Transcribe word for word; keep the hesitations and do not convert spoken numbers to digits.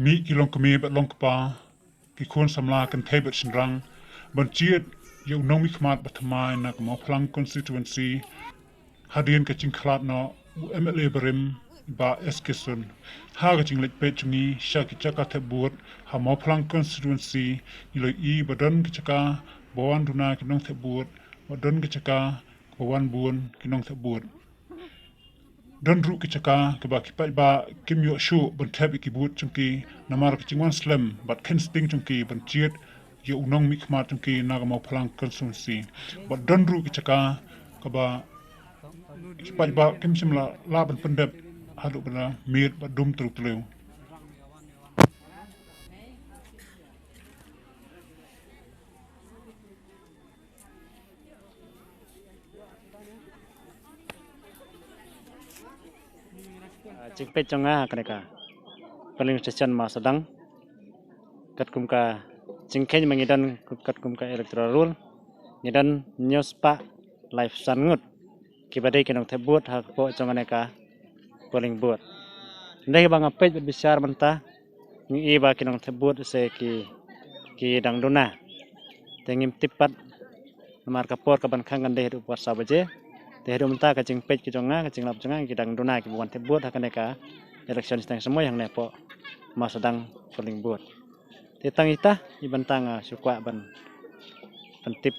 Ngi ki longkmie bad longkpa, ki khun samla kynthei bad shynrang, ban jied ïa u nongmihkhmat ba thymmai na ka Mawphlang constituency, hadien ka jingkhlad noh u M L A barim, Bah S K Syiem. Ha ka jingleit peit jong ngi sha ki jaka thep vote ha Mawphlang constituency, ngi la ïohi ba don ki jaka ba wan duna ki nongthep vote, ba don ki jaka ba wan bun ki nongthep vote. Don ruh ki jaka kaba ki paidbah kim ïoh shuh ban thep ïa ki vote jong ki, namar ka jingwan slem bad kheiñ sting jong ki ban jied ïa u nongmihkhmat jong ki na ka Mawphlang constituency. Bad don ruh ki jaka kaba ki paidbah kim shym la lah ban pyndep haduh ba la miet bad dum tyrtiew. Ah, jingpeit jong nga ha kane ka polling station Mawsadang. Katkum ka jingkheiñ ma ngi don, katkum ka electoral roll, ngi don hynñiew spah laiphew san ngut kiba dei ki nongthep vote ha ka pdeng jong kane ka polling booth. Hynrei ba nga peit bad bishar mynta, ngi ïohi ba ki nongthep vote se ki, ki dang duna. Te ngim tip pat namar ka por ka ban khang kan dei haduh por saw baje. Te haduh mynta ka jingpeit ka jong nga, ka jinglap jong nga, ki dang duna kiba wan thep vote ha kane ka election shiteng samoi hangne hapoh Mawsadang polling booth. Te tang ita i ban tang, ah, shu kwah ban pyntip.